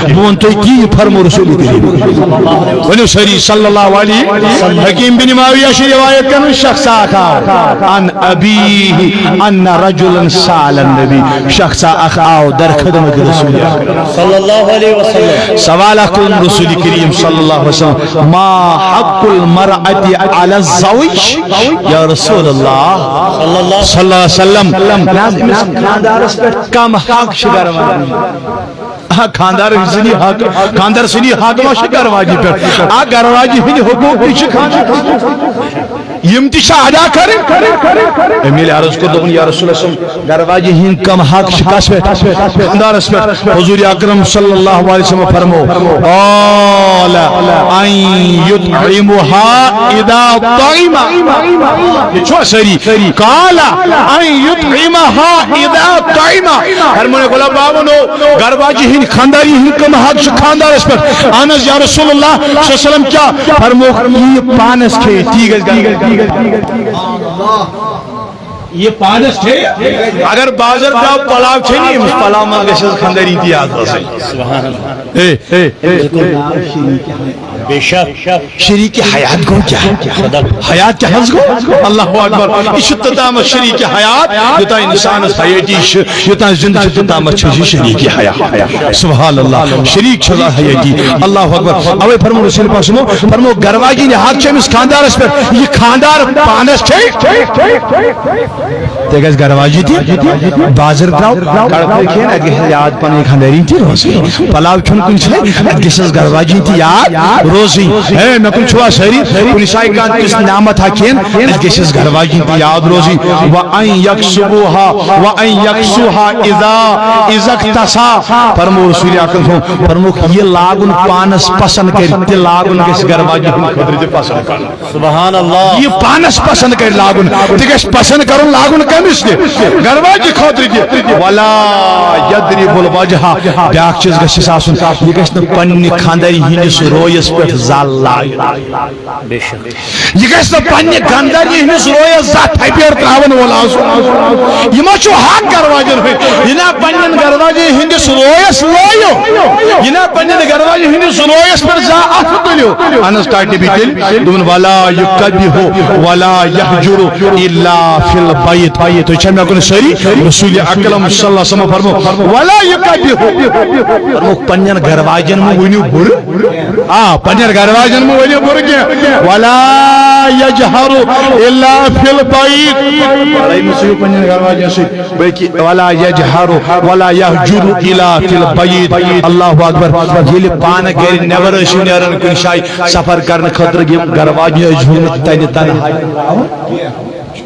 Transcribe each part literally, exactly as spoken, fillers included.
بہٕ وَنہٕ تۄہہِ کی، یہِ فرمو رسول کریم۔ ؤنِو سٲری صلی اللہ علیہ۔ حکیم بن معاویہ چھِ روایت کران، شخص اکھ آو، عن ابیہ ان رجلا سأل النبی، شخص اکھ آو در خدمت رسول اکرم۔ صلی اللہ علیہ وسلم۔ سوال اکھ کوٚرُن رسول کریم صلی اللہ علیہ وسلم، ما حق المرأة علی الزوج؟ یا رسول اللہ صلی اللہ علیہ وسلم، نہ حظ، أمِس خاندارس پٮ۪ٹھ کم حق چھِ گرٕ واجنہِ؟ آ، خاندار سٕنٛدی حق، خاندار سٕنٛدی حق ما چھِ گرٕ واجنہِ پٮ۪ٹھ؟ آ، گرٕ واجنہِ ہٕنٛدۍ حقوٗق تہِ چھِ خاندار، یِم تہِ چھِ ادا کرٕنۍ۔ أمۍ ییٚلہِ عرض کوٚر، دوٚپُن، یا رسول اللہ، گرٕ واجنہِ ہٕنٛدۍ کم حق چھِ کس پٮ۪ٹھ؟ خاندارس پٮ۪ٹھ۔ حضور اکرم صلی اللہ علیہ وسلم فرمو، قال ان یطعمها اذا طعم۔ یہِ چھُوا سٲری؟ قال ان یطعمها اذا طعم۔ فرمونے، غلام بابنو، گرٕ واجنہِ ہٕنٛدۍ خاندارنہِ ہٕنٛدۍ کم حق چھِ خاندارس پٮ۪ٹھ؟ اہن حظ یا رسول اللہ صلی اللہ علیہ وسلم، کیٛاہ؟ فرمووُکھ، یہِ پانس کھیٚیہِ، تی گژھِ گرٕ۔ یہِ پانس کھیٚیہِ۔ اگر بازر درٛاو پلاو کھیٚنہِ، أمِس پلاو منٛز گژھِ حظ خاندٲری تہِ یاد روزٕنۍ۔ سبحان اللہ۔ A, A, A. بے شک۔ شریک حیات گوٚو کیٛاہ؟ حیات کیٛاہ حظ گوٚو؟ اللہ اکبر۔ یہِ چھُ توٚتامَتھ شریک حیات، یوٚتام اِنسانَس حیٲتی چھِ، یوٚتام زِندٕ چھِ، توٚتامَتھ چھِ یہِ شریک حیات۔ سبحان اللہ۔ شریک چھِ اللہ حیٲتی۔ اللہ اکبر۔ اَوَے فرموو رسول پاک صلی اللہ علیہ وسلم، فرموو، گرٕ واجِنۍ حق چھِ أمِس خانٛدارَس پٮ۪ٹھ، یہِ خانٛدار پانَس کھیٚیہِ۔ تہِ گژھِ گرٕ واجِنۍ تہِ بازر درٛاو، کڑکھٕ کھیٚن، اَتہِ گژھِ یاد پنٕنۍ خانٛدارِنۍ تہِ روزٕنۍ۔ پلاو کھیوٚن کُنہِ جایہِ، اَتہِ گژھِ اَسہِ گرٕ واجِنۍ تہِ یاد روزٕنۍ۔ ہے، مےٚ کُن چھُوا سٲری؟ کُنہِ جایہِ کانٛہہ تِژھ نعمت ہا کھیٚن، اَتہِ گژھِ اَسہِ گرٕ واجِنۍ تہِ یاد روزٕنۍ۔ وَأَن يَكْسُوهَا، وَأَن يَكْسُوهَا إِذَا، إِذَا اكْتَسَا۔ فرموو رسول اکرم صلی اللہ علیہ وسلم، فرمووُکھ، یہِ لاگُن پانس پسند کرِ، تہِ لاگُن گژھِ گرٕ واجِنۍ ہٕنٛدِ خٲطرٕ تہِ پسند کرُن۔ سبحان اللہ۔ یہِ پانس پسند کرِ لاگُن، تہِ گژھِ پسند کرُن لاگُن کٔمِس تہِ؟ گرٕ واجہِ خٲطرٕ تہِ۔ ولا يضرب الوجه، بیاکھ چیٖز گژھٮ۪س آسُن، یہِ گژھِ نہٕ پننہِ خانٛدارِ ہٕنٛدِس رویس پٮ۪ٹھ زل لاگُن۔ بے شک۔ یہِ گژھِ نہٕ پننہِ خانٛدارِ ہٕنٛدِس رویس زانٛہہ تھپٮ۪ر تراون وول آسُن۔ یہِ ما چھُ حق گرٕ واجٮ۪ن ہُنٛد؟ یہِ نا پننٮ۪ن گرٕ واجٮ۪ن ہٕنٛدِس رویس لٲیِو، یہِ نا پننٮ۪ن گرٕ واجٮ۪ن ہٕنٛدِس رویس پٮ۪ٹھ زانٛہہ اَتھٕ تُلِو۔ اہن حظ، ٹاٹہِ بیٚیہِ تیٚلہِ دوٚپُن، ولا يكبه ولا يهجر الا في البيت۔ تُہۍ چھا مےٚ کُن سٲری؟ رسول اکرم صلی اللہ علیہ وسلم فرمو، ولا يكبه۔ فرمو، پننٮ۪ن گرٕ واجٮ۪ن مہٕ ؤنِو بُرٕ۔ آ، پننٮ۪ن گرٕ واجٮ۪ن مہٕ ؤنِو بُرٕ کینٛہہ۔ ولا يجهر الا في البيت۔ لڑٲے مہٕ ژھٕنِو پننٮ۪ن گرٕ واجٮ۪ن سۭتۍ۔ بلکہ ولا يجهر ولا يهجر الا في البيت۔ اللہ اکبر۔ ییٚلہِ پانہٕ گرِ نٮ۪بر ٲسِو نیران کُنہِ جایہِ سفر کرنہٕ خٲطرٕ، یِم گرٕ واجنہِ ٲسۍ ہُنہٕ تَتہِ تنہائی۔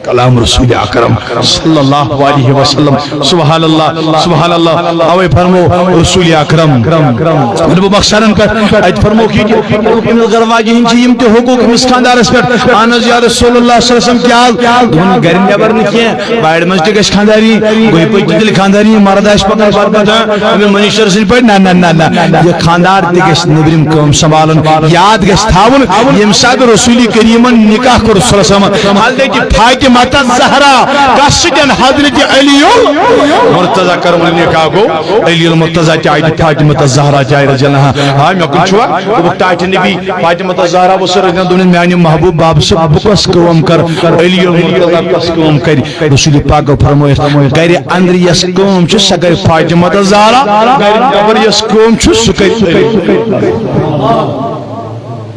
کلام رسول اکرم صلی اللہ علیہ وسلم۔ سبحان اللہ، سبحان اللہ۔ اوے فرمو رسول اکرم۔ وۄنۍ بہٕ مۄخصرن پٮ۪ٹھ، اتہِ فرمووُکھ یہِ تہِ، پننِس گرٕ واجہِ ہٕنٛدۍ چھِ یِم تہِ حقوٗق أمِس خانٛدارس پٮ۪ٹھ۔ اہن حظ یا رسول اللہ صلی اللہ علیہ وسلم، کیٛاہ حظ؟ دوٚپُن، گرِ نٮ۪بر نہٕ کینٛہہ، وارِ منٛز تہِ گژھِ خانٛداری، گوٚو یہِ پٲٹھۍ تہِ تیٚلہِ خانٛداری، مرد آسہِ پکان پتہٕ پتہٕ، أمِس منیجر سٕنٛدۍ پٲٹھۍ، نہ، نہ، نہ، نہ، یہِ خانٛدار تہِ گژھِ نیٚبرِم کٲم سنبھالُن۔ یاد گژھِ تھاوُن، ییٚمہِ ساتہٕ رسول کریمن نکاح کوٚر صلی اللہ علیہ وسلم، حضرت فاطمہ الزہرا کس سۭتۍ؟ حضرت علی المرتضی کرمُن نکاح گوٚو، علی المرتضی تہِ آیہِ تہٕ فاطمہ الزہرا تہِ آیہِ رضی اللہ عنہا۔ آ، مےٚ کُن چھُوا؟ دوٚپُکھ، ٹاٹھہِ نبی فاطمہ الزہرا اوس رضی اللہ عنہا، دوٚپُن، میانہِ محبوب بابہٕ صٲب، بہٕ کۄس کٲم کرٕ؟ علی المرتضی کۄس کٲم کرِ؟ رسول پاک فرمٲیِتھ، گرِ اندر یۄس کٲم چھِ، سۄ گرِ فاطمہ الزہرا، گرِ نٮ۪بر یۄس کٲم چھِ، سُہ کرِ۔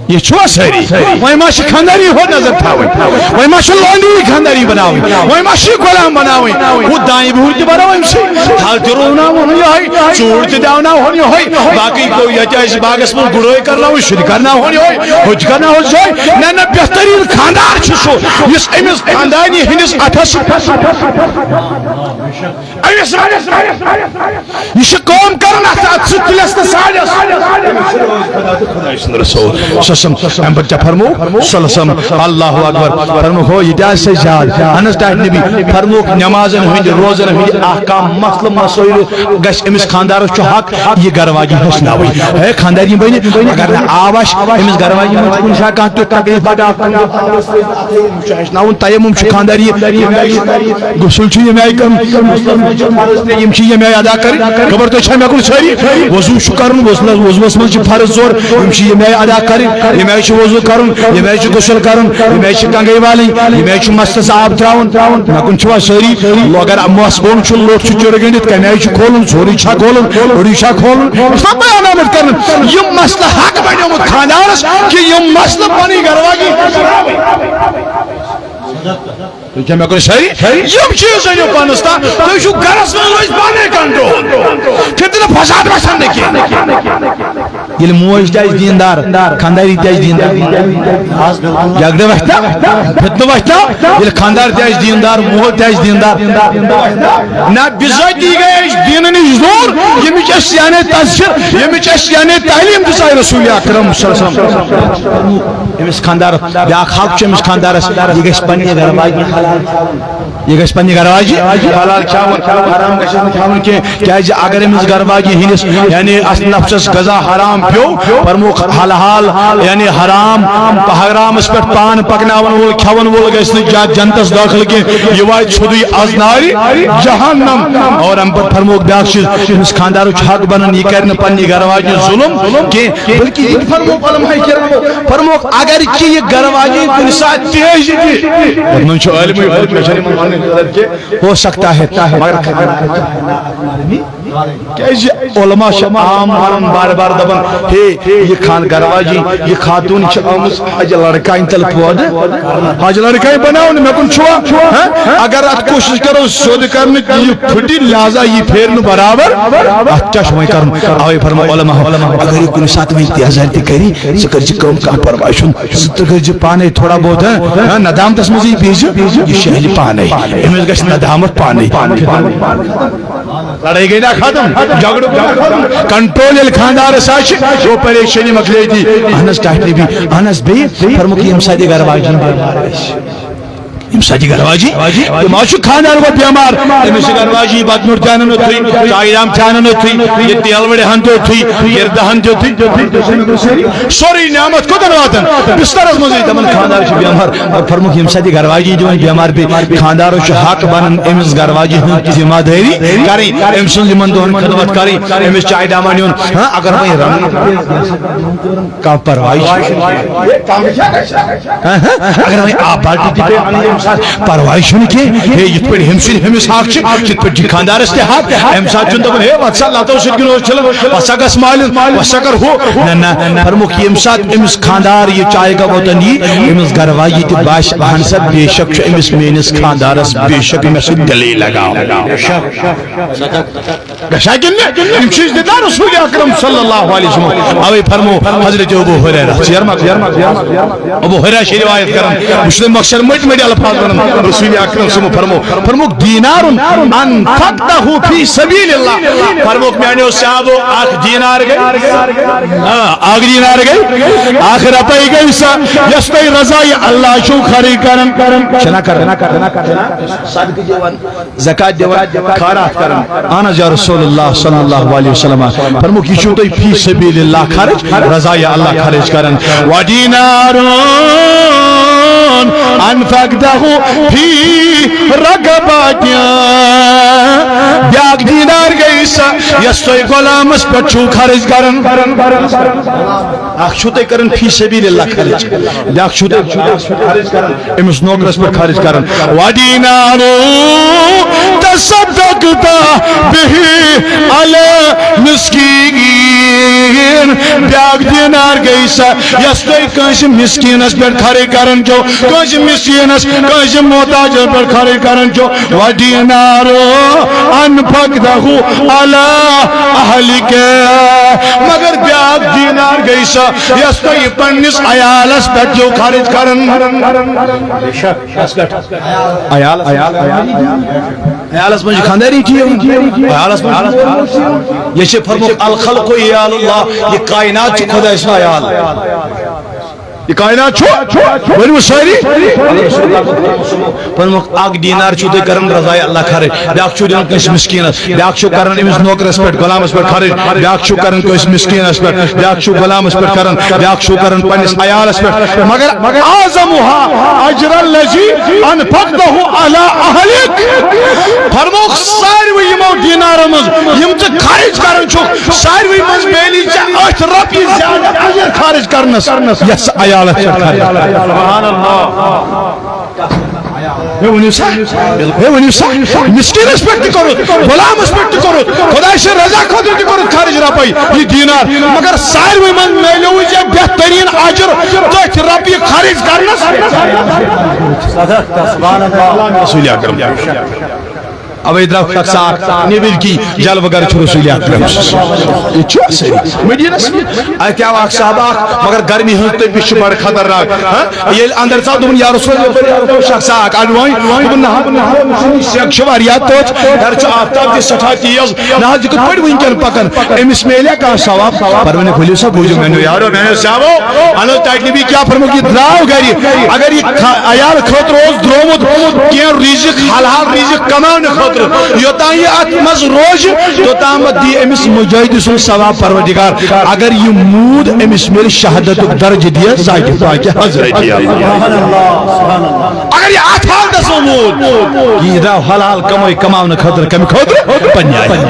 یہِ چھُوا سٲری؟ وۄنۍ ما چھِ خانٛداری ہوت نظر تھاوٕنۍ؟ وۄنۍ ما چھِ لونڈی خانٛداری بناوٕنۍ؟ وۄنۍ ما چھِ غلام بناوٕنۍ؟ ہُہ دانہِ بیول تہِ بناوو أمۍ سٕے، تھل تہِ رُوناوون یِہوٚے، ژوٗر تہِ دیاوناوہون یِہوٚے، باقٕے گوٚو ییٚتہِ آسہِ باغس منٛز گُڈٲے کرناوٕنۍ، سُہ تہِ کرناوہون یِہوٚے، ہُہ تہِ کرناوہون سُے۔ نہ، نہ، بہتریٖن خانٛدار چھُ سُہ، یُس أمِس خانٛدارنہِ ہٕنٛدِس اَتھس، أمِس، یہِ چھُ کٲم کران اَتھ، اَتھ سۭتۍ تُلِس تہٕ سالِس۔ خدا تہٕ خداے سُنٛد رسول صلی اللہ علیہ وسلم۔ امہِ پتہٕ کیٛاہ فرموو؟ صلی اللہ علیہ وسلم، اللہ اکبر۔ فرموو، ہو، یہِ تہِ آسہِ زیادٕ۔ اہن حظ، ٹاٹھۍ نبی فرمووُکھ، نمازن ہٕنٛدۍ، روزن ہٕنٛدۍ احکام، مسلہٕ مسٲیل گژھِ أمِس خانٛدارس چھُ حق یہِ گرٕ واجِنۍ ہیٚچھناوٕنۍ۔ ہے خانٛدارِنۍ بنہِ، اگر نہٕ آو آسہِ، أمِس گرٕ واجِنۍ منٛز چھُ کُنہِ ساتہٕ کانٛہہ تیُتھ تکلیف پتہٕ آسان، ہیٚچھناوُن۔ تیمم چھُ خانٛداری، ییٚمہِ آیہِ چھُ غسل چھُ ییٚمہِ آیہِ کرُن، یِم چھِ ییٚمہِ آیہِ ادا کرٕنۍ۔ خبر تۄہہِ چھا مےٚ کُن سٲری؟ وضو چھُ کرُن، وضو، وضوَس منٛز چھِ فرض ژور، یِم چھِ ییٚمہِ آیہِ ادا کرٕنۍ، ییٚمہِ آیہِ چھُ وضو کرُن، ییٚمہِ آیہِ چھُ غسل کرُن، ییٚمہِ آیہِ چھِ کنگے والٕنۍ، ییٚمہِ آیہِ چھُ مستس آب تراوُن۔ مےٚ کُن چھُوا سٲری؟ اگر مس بوٚن چھُ، لوٚٹ چھُ چِرٕ گٔنڈِتھ، کمہِ آیہِ چھُ کھولُن، سورُے چھا کھولُن، اوٚڑُے چھا کھولُن، یہِ چھُنہ بیان آمُت کرنہٕ۔ یِم مسلہٕ حق بنیومُت خانٛدارس کہِ یِم مسلہٕ پنٕنۍ گرٕ واجی۔ تُہۍ کیٛاہ مےٚ کٔرِو سٲری؟ یِم چیٖز أنِو پانَس تام، تُہۍ چھِو گَرَس منٛز روزِ پانَے control۔ فتنہٕ فساد گژھن نہٕ کینٛہہ۔ ییٚلہِ موج تہِ آسہِ دیٖندار، خانٛداری تہِ آسہِ دیٖندار، جھگڑٕ وۄتھِ نا، فتنہٕ وۄتھِ نا۔ ییٚلہِ خانٛدار تہِ آسہِ دیٖندار، مول تہِ آسہِ دیٖندار، نہ بِذٲتی گٔے أسۍ دیٖنہٕ نِش دوٗر، ییٚمِچ اَسہِ یعنی تذکر، ییٚمِچ اَسہِ یعنی تعلیٖم دِژاے رسول اکرم صلی اللہ علیہ وسلم۔ أمِس خانٛدار، بیٛاکھ حق چھُ أمِس خانٛدارَس، یہِ گژھِ پنٛنہِ گرٕ واجنہِ حلال، یہِ گژھِ پنٛنہِ گرٕ واجہِ حلال کھیٛاوُن، حرام گژھِ نہٕ کھیٛاوُن کینٛہہ۔ کیٛازِ اگر أمِس گرٕ واجہِ ہٕنٛدِس، یعنی اَتھ نفسَس غذا حرام پیوٚو، فرمووُکھ حل حال، یعنی حرام، حرامَس پٮ۪ٹھ پان پَکناوَن وول، کھٮ۪وَن وول گژھِ نہٕ جا-، جنتَس دٲخل کینٛہہ، یہِ واتہِ سیوٚدُے از نارِ جہنم۔ اور اَمہِ پَتہٕ فرمووُکھ بیٛاکھ چیٖز، أمِس خانٛدارَس چھُ حق بنان، یہِ کَرِ نہٕ پنٛنہِ گرٕ واجنہِ ظُلُم کینٛہہ۔ بلکہ یہِ تہِ فرمووُکھ علماء کرامو، فرمووُکھ اگر کہِ یہِ گرٕ واجِنۍ کُنہِ ساتہٕ تیز تہِ، یَتھ منٛز چھُ عٲلمٕے ووٚنمُت، مےٚ چھَنہٕ یِمَن وَنٕنۍ ضروٗرت کینٛہہ، ہو سکتا ہے، مگر کیٛازِ علماء چھِ عام وَنان بار بار دَپان، ہے، یہِ خان گرٕ واجِنۍ، یہِ خاتوٗن چھِ آمٕژ حجہِ لڑکانہِ تَل پٲدٕ، حجہِ لڑکانہِ بناونہٕ، مےٚ کُن چھُوا؟ ہاں؟ اگر اَتھ کوٗشِش کَرو سیوٚد کَرنٕچ، یہِ پھٕٹہِ، لہذا یہِ پھیرِ نہٕ برابر، اَتھ کیٛاہ چھُ وۄنۍ کَرُن؟ اوے فرموو علماء، اگر یہِ کُنہِ ساتہٕ وۄنۍ تیزر تہِ کرِ، ژٕ کٔرۍ زِ کٲم، کانٛہہ پرواے چھُنہٕ، ژٕ تہِ کٔرۍ زِ پانے تھوڑا بہت، ہاں، ہاں، ندامتس منٛزٕے بیٚہہ زِ، یہِ شہرِ پانے، أمِس گژھِ ندامت پانے۔ لڑٲے گٔے نا ختم، جھگڑٕ گوٚو نا ختم، control ییٚلہِ خانٛدارس آسہِ، گوٚو پریشٲنی مۄکلے دی۔ اہن حظ، ٹاٹھۍ نبی، اہن حظ، بیٚیہِ فرمووُکھ ییٚمہِ ساتہٕ یہِ گرٕ واجِنۍ بٮ۪مار آسہِ۔ ییٚمہِ ساتہٕ یہِ گرٕ واجی، یہِ ما چھُ خانٛدار گوٚو بٮ۪مار، أمِس چھُ گرٕ واجی بطنُر تہِ اَنان اوٚتھُے، چایہِ دام تہِ اَنان اوٚتھُے، یہِ تیل وٕڑِ ہن تہِ اوٚتھُے، گِردٕ ہن تہِ اوٚتھُے، سورُے نعمت کوٚتَن واتان؟ بسترس منٛزٕے۔ دَپان خانٛدار چھُ بٮ۪مار، اور فرمووُکھ ییٚمہِ ساتہٕ یہِ گرٕ واجی دِوان بٮ۪مار بیٚیہِ، خانٛدارس چھُ حق بنان أمِس گرٕ واجہِ ہٕنٛز ذمہ دٲری کرٕنۍ، أمۍ سٕنٛز یِمن دۄہن خدمت کرٕنۍ، أمِس چایہِ دام اَنُن۔ ہاں، اگر وۄنۍ رنُن کانٛہہ پرواے چھُنہٕ۔ اگر وۄنۍ آب بالٹی تہِ پیٚیہِ اَنٕنۍ ییٚمہِ ساتہٕ، پرواے چھُنہٕ کینٛہہ۔ ہے، یِتھ پٲٹھۍ ہُمۍ سٕنٛدۍ ہُمِس حق چھِ، تِتھ پٲٹھۍ چھِ خانٛدارَس تہِ حق۔ اَمہِ ساتہٕ چھُنہٕ دَپان، ہے، وَتھ سا لَتو سۭتۍ گِنٛدو أسۍ چھِلَن، وَتھ سا گژھ مالِن، وَتھ سا کر ہُہ۔ نہ، نہ، فرمووُکھ ییٚمہِ ساتہٕ أمِس خانٛدار یہِ چایہِ کپ اوٚتَن یی، أمِس گَرٕ واجہِ تہِ باسہِ، اَہَن سا، بے شک چھُ أمِس میٛٲنِس خانٛدارَس بے شک مےٚ سۭتۍ دِلٕے لگاو۔ گژھا کِنہٕ نہٕ؟ یِم چیٖز دِتھ نا رسول اکرم صلی اللہ علیہ وسلم۔ اوے فرمو حضرت ابو ہریرہ، ژیر مہ، ابو ہریرہ چھِ روایت کران، بہٕ چھُس تۄہہِ مۄخصر مٔٹۍ مٔٹۍ الفاظ ونان، رسول اکرم صلی اللہ علیہ وسلم فرمو، فرمووُکھ، دینار انفقتہ فی سبیل اللہ، فرمووُکھ میانیو صحابو، اکھ دینار گٔے، آ، اکھ دینار گٔے، اکھ رۄپے گٔے سۄ، یۄس تۄہہِ رضایہِ اللہ چھُو خرٕچ کران، چھِنہ کران؟ صدقہٕ دِوان۔ زکات دِوان، خیرات کران۔ اہن حظ یا رسول اللہ صلی اللہ علیہ وسلم۔ فرمووُکھ، یہِ چھُو تُہۍ فی سبیل اللہ خرچ، رضایہِ اللہ خرچ کران۔ ودینار انفقتہ فی رقبتہ۔ بیاکھ دینار گٔے سۄ، یۄس تُہۍ غلامس پٮ۪ٹھ چھُو خرچ کران۔ اکھ چھُو تُہۍ کران فی سبیل اللہ خرچ، بیاکھ چھُو تُہۍ خرچ کران أمِس نوکرس پٮ۪ٹھ خرچ کران۔ ودینار تصدقت بہ علی مسکین۔ بیاکھ دینار گٔے سۄ، یۄس تُہۍ کٲنٛسہِ مسکینس پٮ۪ٹھ خرٕچ کران چھِو، کٲنٛسہِ مسکینس، کٲنٛسہِ محتاجس پٮ۪ٹھ خرٕچ کران چھِو۔ ودینار انفقتہ علی اہلک۔ مگر بیاکھ دینار گٔے سۄ، یۄس تُہۍ پننِس عیالس پٮ۪ٹھ چھِو خرٕچ کران۔ بے شک، کس پٮ۪ٹھ؟ عیالس۔ عیالس منٛز چھِ خانٛداری تہِ یِوان۔ عیالس منٛز چھِ، یہِ چھِ فرمووُکھ، الخلق عیال اللہ، یہِ کائنات چھِ خۄداے سُنٛد عیال۔ یہِ کائنات چھُ، ؤنِو سٲری۔ فرمووُکھ، اکھ دینار چھُو تُہۍ کران رضایہِ اللہ خرٕچ، بیٛاکھ چھُو دِوان کٲنٛسہِ مسکیٖنس، بیٛاکھ چھُو کران أمِس نوکرس پٮ۪ٹھ، غلامس پٮ۪ٹھ خرٕچ، بیٛاکھ چھُو کران کٲنٛسہِ مسکیٖنس پٮ۪ٹھ، بیٛاکھ چھُو غلامس پٮ۪ٹھ کران، بیٛاکھ چھُو کران پننِس عیالس پٮ۪ٹھ۔ مگر اعظمها اجرا الذي انفقته على اهلك۔ فرمووُکھ، ساروٕے یِمو دینارو منٛز یِم ژٕ خرٕچ کران چھُکھ، ساروٕے منٛز میلی ژےٚ أتھۍ رۄپیہِ زیادٕ اجر خرٕچ کرنس یتھ عیالس پٮ۪ٹھ خرٕچ۔ سبحان اللہ۔ ہے ؤنِو سا، ہے ؤنِو سا، مسکیٖنس پٮ۪ٹھ تہِ کوٚرُتھ، غلامس پٮ۪ٹھ تہِ کوٚرُتھ، خۄداے سٕنٛدِ رضا خٲطرٕ تہِ کوٚرُتھ خرٕچ رۄپے یہِ دینار، مگر ساروٕے منٛز میلیووُے ژےٚ بہتریٖن اجر تٔتھۍ رۄپیہِ خرٕچ کرنس۔ سبحان اللہ۔ رسول اکرم۔ اوے درٛاو شخص اکھ نیٚبٕرۍ کِنۍ جلوٕ گر چھُ رسول اکرم۔ یہِ چھُ سٲری مدیٖنس منٛز۔ اتہِ آو اکھ صحابہ اکھ، مگر گرمی ہٕنٛز تٔپِش چھِ بڑٕ خطرناک۔ ہاں؟ ییٚلہِ اندر ژاو، دوٚپُن، یا رسول اللہ، شخص اکھ اڈوٲنۍ۔ دوٚپُن، نہ حظ، نہ حظ، سٮ۪کھ چھِ واریاہ تٔژ، یورٕ چھُ آفتاب تہِ سٮ۪ٹھاہ تیز۔ نہ حظ، یہِ کِتھ پٲٹھۍ وٕنکٮ۪ن پکان؟ أمِس میلیا کانٛہہ ثواب؟ پروٲنۍ، ؤلِو سا، بوٗزِو میٛانیو یارو، میٛانیو صحابو۔ اہن حظ، تَتہِ نبی کیٛاہ فرموو؟ یہِ درٛاو گرِ۔ اگر یہِ خ-، عیال خٲطرٕ اوس درٛامُت کینٛہہ رِزِق، حلال رِزِق کماونہٕ خٲطرٕ، یوٚتام یہِ اَتھ منٛز روزِ، توٚتامَتھ دِیہِ أمِس مُجٲہدٕ سُنٛد ثواب پروردگار۔ اگر یہِ موٗد، أمِس میلہِ شہادتُک درجہٕ، دِیہِ ذاتِ پاکہِ حضرتِ اللہ۔ اگر یہِ اَتھ حالتس منٛز موٗد، یہِ درٛاو حلال کمٲے کماونہٕ خٲطرٕ، کمہِ خٲطرٕ؟ پننہِ آیہِ۔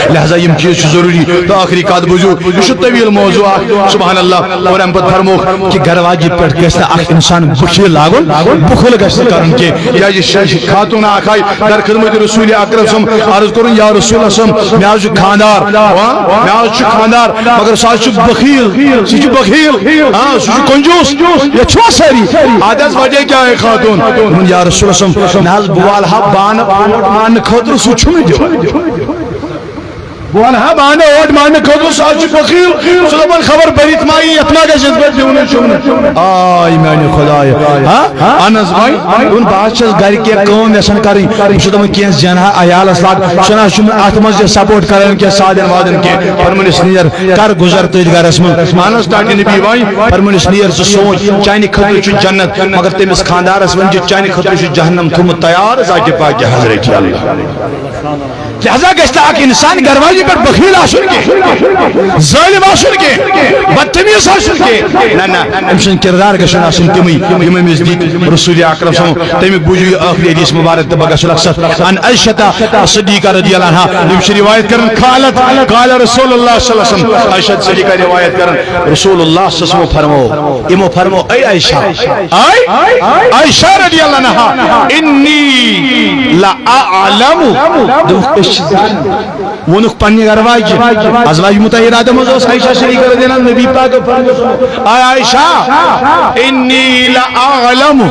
لہذا یِم چیٖز چھِ ضروٗری۔ تہٕ ٲخری کتھ بوٗزِو، یہِ چھُ طویل موضوع اکھ، سبحان اللہ۔ اور امہِ پتہٕ فرمووُکھ کہِ گرٕ واجہِ پٮ۪ٹھ گژھِ نہٕ اکھ انسان بُخیل لاگُن، بُخل گژھِ نہٕ کرُن کینٛہہ۔ یا یہِ شش خاتون اکھ آیہِ در خدمت رسول اکرم صلی اللہ علیہ وسلم، عرض کوٚرُن، یا رسول اللہ صلی اللہ علیہ وسلم، مےٚ حظ چھُ خاندار، ہاں، مےٚ حظ چھُ خاندار، مگر سُہ حظ چھُ بخیل، سُہ چھُ بخیل، ہاں، سُہ چھُ کنجوٗس، ییٚتہِ چھُوا سٲری؟ اتھ حظ وجہ کیٛاہ ہے خاتون؟ دوٚپُن، یا رسول اللہ صلی اللہ علیہ وسلم، نہ حظ، بہٕ والہٕ ہا بانہٕ اوٹ ماننہٕ خٲطرٕ، سُہ چھُنہٕ دِوان۔ بہٕ وَنہٕ ہا بانہٕ اوٹ ماننہٕ خٲطرٕ، سُہ حظ چھُ بخیل۔ سُہ دَپان، خبر بٔرِتھ ما یی، یَتھ ما گژھِ، یَتھ پٮ۪ٹھ دیُن چھُم نہٕ۔ آے میٛانہِ خۄدایہِ۔ ہا؟ اَہَن حظ، وۄنۍ، وۄنۍ بہٕ حظ چھَس گَرِ کینٛہہ کٲم یَژھان کَرٕنۍ۔ بہٕ چھُس دَپان، کینٛہہ زینہٕ ہا عیالَس لاگ۔ سُہ نہ حظ چھُم نہٕ اَتھ منٛز یہِ سَپوٹ کَران کینٛہہ، سادٮ۪ن وادٮ۪ن کینٛہہ۔ فرمٲنِس نیر، کَر گُزر تٔتھۍ گَرَس منٛز۔ اَہَن حظ، ٹاٹہِ نبی وۄنۍ۔ فرمٲنِس نیر، ژٕ سونٛچ، چانہِ خٲطرٕ چھُ جنت، مگر تٔمِس خانٛدارَس ؤنۍ زِ چانہِ خٲطرٕ چھُ جہنم تھوٚومُت تیار، ذاتِ پاکِ حضرتِ اللہ۔ لہذا گژھِ نہٕ اکھ انسان گرواجی پٮ۪ٹھ بخیل آسُن کینٛہہ، ظٲلم آسُن کینٛہہ، بدتمیز آسُن کینٛہہ۔ نہ، نہ، أمۍ سٕنٛدۍ کردار گژھن آسٕنۍ تِمٕے، یِم أمِس دِتۍ رسول اکرم صلی اللہ علیہ وسلم۔ تَمیُک بوٗزِو یہِ ٲخری حدیث مبارک تہٕ بہٕ گژھٕ رخصت۔ عن عائشہ صدیقہ رضی اللہ عنہا، یِم چھِ روایت کران، قالت، قال رسول اللہ صلی اللہ علیہ وسلم، عائشہ صدیقہ روایت کران، رسول اللہ صلی اللہ علیہ وسلم فرمو، یِمو فرمو، اے عائشہ، اے عائشہ رضی اللہ عنہا، انی لا اعلم۔ دوٚپُکھ، أسۍ چھِ زانان۔ ووٚنُکھ پننہِ گرٕ واجہِ۔ ازواج مطہراتو منٛز اوس عائشہ شریف رضی اللہ عنہا، نبی پاک فرمووُس، اے عائشہ، انی لا اعلم۔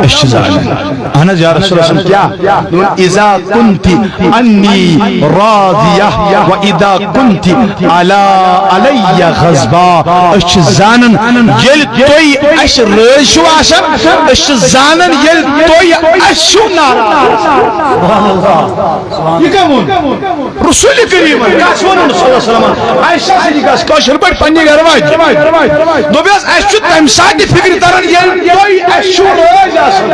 أسۍ چھِ زانان۔ اہن حظ، یا رسول اللہ صلی اللہ علیہ وسلم، کیٛاہ؟ اذا کنت عنی راضیہ و اذا کنت علی، علی غضبا۔ أسۍ چھِ زانان، ییٚلہِ تُہۍ اَسہِ رٲضۍ چھِو آسان، أسۍ چھِ زانان، ییٚلہِ تُہۍ اَسہِ چھِو ناراض۔ یہِ کٔمۍ ووٚن؟ رسول کریمن۔ کس ووٚنُن صلی اللہ علیہ وسلم؟ عائشہ صدیقہ، کٲشِر پٲٹھۍ پننہِ گرٕ واجہِ۔ دوٚپیس، اَسہِ چھُ تَمہِ ساتہٕ تہِ فِکرِ تران، ییٚلہِ تُہۍ اَسہِ چھِو رٲضۍ آسان۔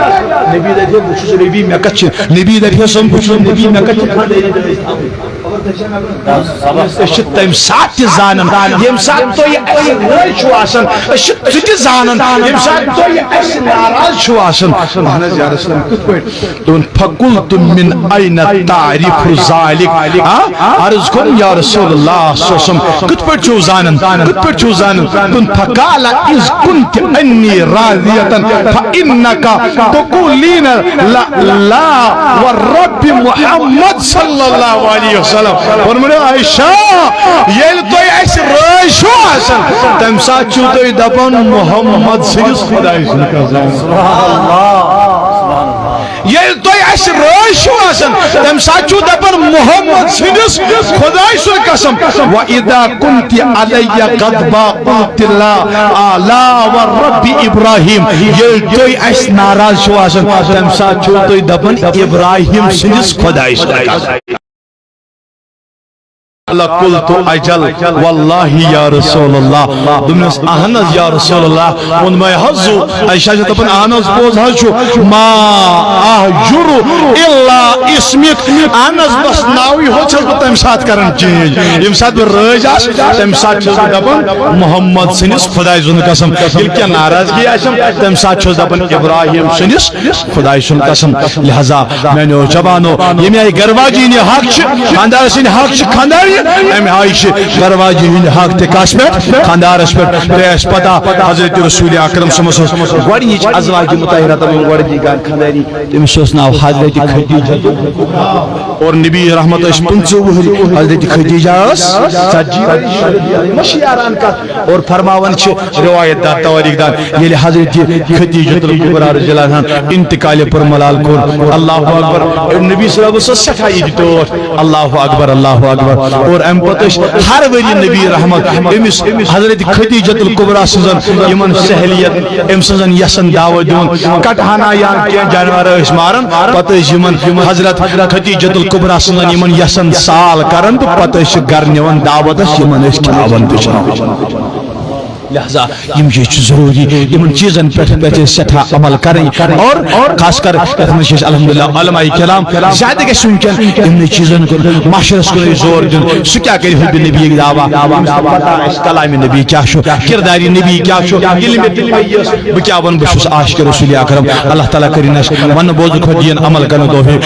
نبی دپہِ، بہٕ چھُس نبی، مےٚ کتھ چھِ؟ نبی دپہِ، بہٕ چھُس نبی، مےٚ کتھ چھِ خانٛدٲری رٲضۍ تھاوٕنۍ؟ أسۍ چھِ تَمہِ ساتہٕ تہِ زانان، ییٚمہِ ساتہٕ تُہۍ اَسہِ رٲضۍ چھِو آسان۔ أسۍ چھِ سُہ تہِ زانان، ییٚمہِ ساتہٕ تُہۍ اَسہِ ناراض چھِو آسان۔ اہن حظ، یا رسول اللہ، کِتھ پٲٹھۍ؟ دوٚپُن، فقلت من این تعرف ذلک؟ آ؟ عرض کوٚرُن، یا رسول اللہ صلی اللہ علیہ وسلم، کِتھ پٲٹھۍ چھِو زانان؟ کِتھ پٲٹھۍ چھِو زانان؟ دوٚپُن، فقال، اذ کنت عنی راضیة فانک تقولین لا، لا ورب محمد صلی اللہ علیہ وسلم۔ فرموو، عائشہ، ییٚلہِ تُہۍ اَسہِ رٲضۍ چھِو آسان، تَمہِ ساتہٕ چھِو تُہۍ دَپان، محمد سٕنٛدِس خۄدایہِ سُنٛد قسم۔ ییٚلہِ تُہۍ اَسہِ رٲضۍ چھِو آسان، تَمہِ ساتہٕ چھِو دَپان، محمد سٕنٛدِس خۄدایہِ سُنٛد قسم۔ وَإِذَا كُنْتِ عَلَيَّ غَضْبَانَ قُلْتِ لَا، آ، لَا وَرَبِّ إِبْرَاهِيمَ۔ ییٚلہِ تُہۍ اَسہِ ناراض چھِو آسان، تَمہِ ساتہٕ چھِو تُہۍ دَپان، ابراہیم سٕنٛدِس خۄدایہِ سُنٛد قسم۔ قال قلت اجل واللہ یا رسول اللہ۔ دوٚپمَس، اہن حظ یا رسول اللہ۔ ووٚن مےٚ حظ زُو، عائشہ چھِ دَپان، اہن حظ، پوٚز حظ چھُ۔ ما اہجر الا اسمک۔ اہن حظ، بس ناوٕے ہوت چھَس بہٕ تَمہِ ساتہٕ کران change۔ ییٚمہِ ساتہٕ بہٕ رٲزۍ آسہٕ، تَمہِ ساتہٕ چھَس بہٕ دَپان، محمد سٕنٛدِس خۄداے سُنٛد قسم۔ ییٚلہِ کینٛہہ ناراضگی آسٮ۪م، تَمہِ ساتہٕ چھُس دَپان، ابراہیم سٕنٛدِس خۄداے سُنٛد قسم۔ لہذا میانیو جوانو، ییٚمہِ آیہِ گرواجی ہٕنٛدِ حق چھِ، خانٛدارس ہٕنٛدِ حق چھِ خانٛدارِ، اَمہِ آیہِ چھِ گرواجی ہٕنٛدِ حق تہِ کس پٮ۪ٹھ؟ خانٛدارس پٮ۪ٹھ۔ تۄہہِ آسہِ پتہ، حضرت رسول اکرم صلی اللہ علیہ وسلم سٕنٛز گۄڈٕنِچ ازواج مطاہرہ تہٕ گۄڈٕنِچ گان خانٛداری، تٔمِس اوس ناو حضرت خدیجہ۔ اور نبی رحمت ٲسۍ پٕنٛژٕہ وُہٕرۍ، حضرت خدیجہ ٲس ژتجی ؤرِش۔ ما چھِ یاران کتھ؟ اور فرماوان چھِ روایت دار، توٲریخ دار، ییٚلہِ حضرت خدیجۃ الکبریٰ رضی اللہ عنہا انتقال پُر ملال کوٚر، اللہ اکبر، نبی صلی اللہ علیہ وسلم سٮ۪ٹھاہ ییٚتہِ ٹٲٹھ، اللہ اکبر، اللہ اکبر۔ اور امہِ پتہٕ ٲسۍ ہر ؤری نبی رحمت أمِس حضرت خدیجۃ الکبریٰ سٕنٛزن یِمن سہیلیت، أمۍ سٕنٛزن یژھن دعوت دِوان، کٹہٕ ہنا یا کینٛہہ جانور ٲسۍ ماران، پتہٕ ٲسۍ یِمن حضرت خدیجۃ الکبریٰ سٕنٛزن یِمن یژھن سال کران تہٕ پتہٕ ٲسۍ یہِ گرٕ نِوان دعوتس، یِمن ٲسۍ کھیاوان تہٕ چٮ۪وان۔ لہذا یِم چیٖز چھِ ضروٗری، یِمن چیٖزن پٮ۪ٹھ پَزِ اَسہِ سٮ۪ٹھاہ عمل کرٕنۍ۔ اور، اور خاص کر یَتھ منٛز چھِ أسۍ الحمدللہ علماء کرام زیادٕ گژھِ وٕنکٮ۪ن یِمنٕے چیٖزن کُن، معاشرس کُن ضور دیُن۔ سُہ کیٛاہ کرِ حب نبی دعویٰ؟ ییٚمِس نہٕ پتہ آسہِ کلام نبی کیٛاہ چھُ، کردار نبی کیٛاہ چھُ، ییٚلہِ مےٚ تہِ پَیی ٲس، بہٕ کیٛاہ وَنہٕ، بہٕ چھُس عاشق رسول اکرم۔ اللہ تعالیٰ کٔرِنۍ اَسہِ وننہٕ بوزنہٕ کھۄتہٕ دِیِن عمل کرنہٕ توفیق۔